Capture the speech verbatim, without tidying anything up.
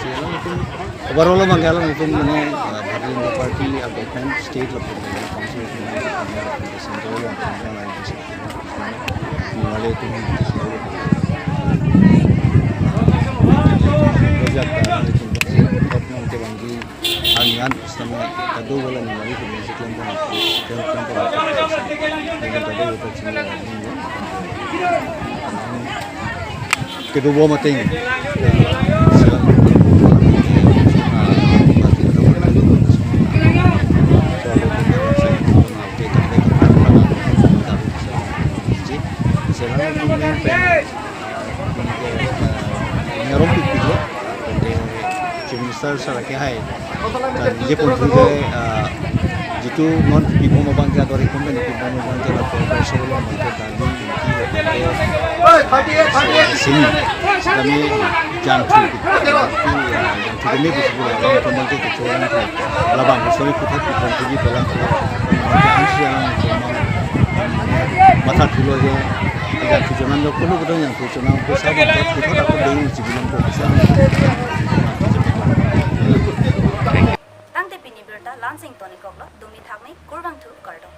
si alangtum overall abang ke alangtum mane, ah, bharat Party a government state lapen council, central lapen Nilai district. Nilai itu Rojak, ah, itu, itu, itu, itu, itu, Arni an sitame kado wala ni mari ko music lam pon, lam pon, lam pon. Ni kan kado wala chini ni. Kado bo mating. Ngarong pipilo, Chief Minister sir ke hai. Dan nije pon thu je, ah, jitu non pibom abang ke ador ikon ben pibom abang ke la pon solo abang ke dan ni sini kami jangthu, jangthu kami bisa pulang abang ke kecuali labang sorry kita kita pergi dalam matha thulo je. Jangthu jonan lo kulu kudang jangthu jonan ko sabang kita tak kudang cibilang ko bisa. Tangte pini birta Lansing tonikoklo, dumi thakmi, kurvangthu, kardom.